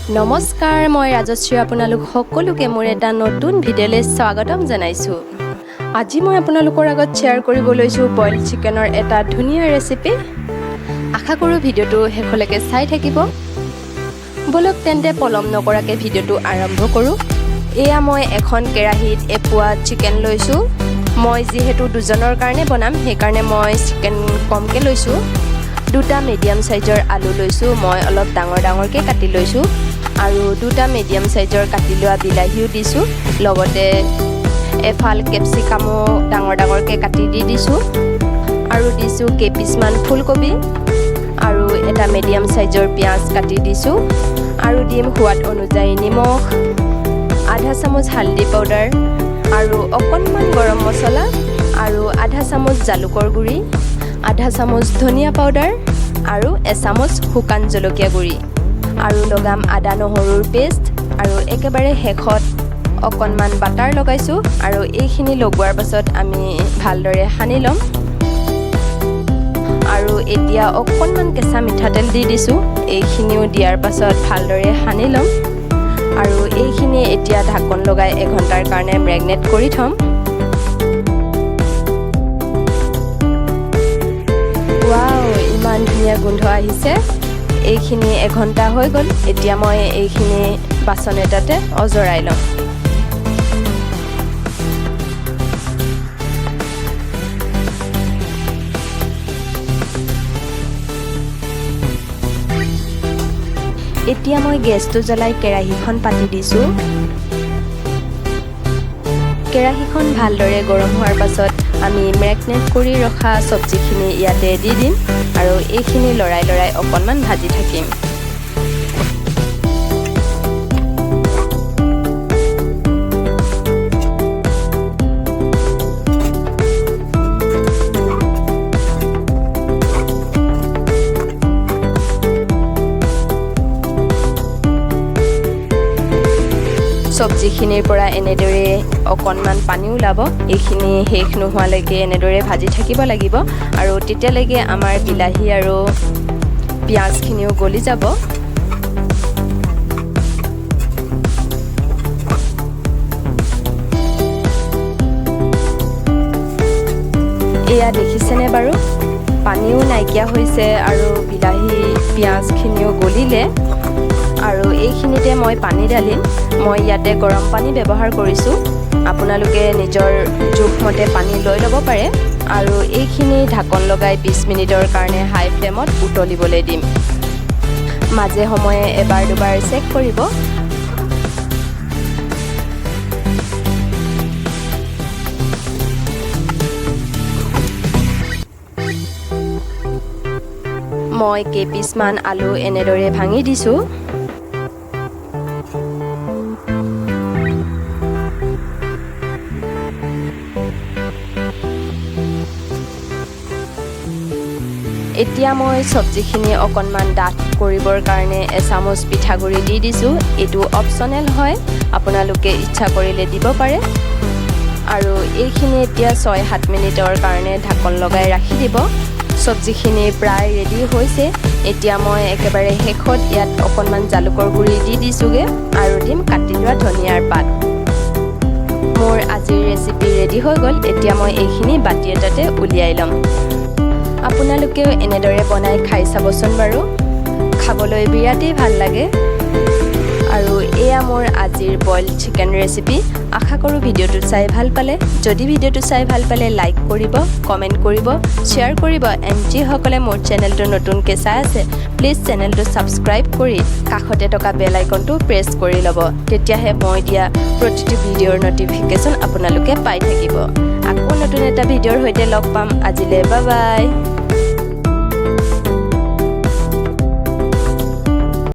নমস্কাৰ, মই ৰাজশ্ৰী। আপোনালোক সকলোকে মোৰ এটা নতুন ভিডিঅ'লৈ স্বাগতম জনাইছোঁ। আজি মই আপোনালোকৰ আগত শ্বেয়াৰ কৰিব লৈছোঁ বইল চিকেনৰ এটা ধুনীয়া ৰেচিপি। আশা কৰোঁ ভিডিঅ'টো শেষলৈকে চাই থাকিব। ব'লক তেন্তে, পলম নকৰাকৈ ভিডিঅ'টো আৰম্ভ কৰোঁ। এয়া মই এখন কেৰাহীত এপোৱা চিকেন লৈছোঁ। মই যিহেতু দুজনৰ কাৰণে বনাম, সেইকাৰণে মই চিকেন কমকৈ লৈছোঁ। দুটা মিডিয়াম চাইজৰ আলু লৈছোঁ, মই অলপ ডাঙৰ ডাঙৰকৈ কাটি লৈছোঁ আৰু দুটা মিডিয়াম চাইজৰ কাটি লোৱা বিলাহীও দিছোঁ। লগতে এফাল কেপচিকামো ডাঙৰ ডাঙৰকৈ কাটি দি দিছোঁ আৰু দিছোঁ কেইপিচমান ফুলকবি আৰু এটা মিডিয়াম চাইজৰ পিঁয়াজ কাটি দিছোঁ আৰু দিম সোৱাদ অনুযায়ী নিমখ, আধা চামুচ হালধি পাউডাৰ আৰু অকণমান গৰম মছলা আৰু আধা চামুচ জালুকৰ গুড়ি, আধা চামুচ ধনিয়া পাউডাৰ আৰু এচামুচ শুকান জলকীয়া গুড়ি আৰু লগাম আদা নহৰুৰ পেষ্ট আৰু একেবাৰে শেষত অকণমান বাটাৰ লগাইছোঁ। আৰু এইখিনি লগোৱাৰ পাছত আমি ভালদৰে সানি ল'ম। আৰু এতিয়া অকণমান কেঁচা মিঠাতেল দি দিছোঁ। এইখিনিও দিয়াৰ পাছত ভালদৰে সানি ল'ম আৰু এইখিনি এতিয়া ঢাকন লগাই এঘণ্টাৰ কাৰণে মেৰিনেট কৰি থ'ম। ৱাও, ইমান ধুনীয়া গোন্ধ আহিছে! এইখিনি এঘণ্টা হৈ গ'ল। এতিয়া মই এইখিনি বাচন এটাতে অজৰাই ল'ম। এতিয়া মই গেছটো জ্বলাই কেৰাহীখন পাতি দিছোঁ। কেৰাহীখন ভালদৰে গৰম হোৱাৰ পাছত আমি মেৰিনেট কৰি ৰখা চব্জিখিনি ইয়াতে দি দিম আৰু এইখিনি লৰাই লৰাই অকণমান ভাজি থাকিম। চব্জিখিনিৰ পৰা এনেদৰে অকণমান পানী ওলাব। এইখিনি শেষ নোহোৱালৈকে এনেদৰে ভাজি থাকিব লাগিব আৰু তেতিয়ালৈকে আমাৰ বিলাহী আৰু পিঁয়াজখিনিও গলি যাব। এয়া দেখিছেনে বাৰু, পানীও নাইকিয়া হৈছে আৰু বিলাহী পিঁয়াজখিনিও গলিলে। আৰু এইখিনিতে মই পানী ঢালিম। মই ইয়াতে গৰম পানী ব্যৱহাৰ কৰিছোঁ, আপোনালোকে নিজৰ জোখমতে পানী লৈ ল'ব পাৰে। আৰু এইখিনি ঢাকন লগাই 20 মিনিটৰ কাৰণে হাই ফ্লেমত উতলিবলৈ দিম। মাজে সময়ে এবাৰ দুবাৰ চেক কৰিব। মই কেইপিচমান আলু এনেদৰে ভাঙি দিছোঁ। এতিয়া মই চব্জিখিনি অকণমান ডাঠ কৰিবৰ কাৰণে এচামুচ পিঠাগুড়ি দি দিছোঁ। এইটো অপশ্যনেল হয়, আপোনালোকে ইচ্ছা কৰিলে দিব পাৰে। আৰু এইখিনি এতিয়া 6-7 মিনিটৰ কাৰণে ঢাকন লগাই ৰাখি দিব। চব্জিখিনি প্ৰায় ৰেডি হৈছে। এতিয়া মই একেবাৰে শেষত ইয়াত অকণমান জালুকৰ গুড়ি দি দিছোঁগৈ আৰু দিম কাটি লোৱা ধনিয়াৰ পাত। মোৰ আজিৰ ৰেচিপি ৰেডি হৈ গ'ল। এতিয়া মই এইখিনি বাতি এটাতে উলিয়াই ল'ম। আপোনালোকেও এনেদৰে বনাই খাই চাবচোন বাৰু, খাবলৈ বিৰাটেই ভাল লাগে। আৰু এয়া মোৰ আজিৰ বইল চিকেন ৰেচিপি। আশা কৰোঁ ভিডিঅ'টো চাই ভাল পালে। যদি ভিডিঅ'টো চাই ভাল পালে, লাইক কৰিব, কমেণ্ট কৰিব, শ্বেয়াৰ কৰিব। এণ্ড যিসকলে মোৰ চেনেলটো নতুনকৈ চাই আছে, প্লিজ চেনেলটো ছাবস্ক্ৰাইব কৰি কাষতে থকা বেল আইকনটো প্ৰেছ কৰি ল'ব। তেতিয়াহে মই দিয়া প্ৰতিটো ভিডিঅ'ৰ ন'টিফিকেশ্যন আপোনালোকে পাই থাকিব। আকৌ নতুন এটা ভিডিঅ'ৰ সৈতে লগ পাম। আজিলৈ বাই বাই।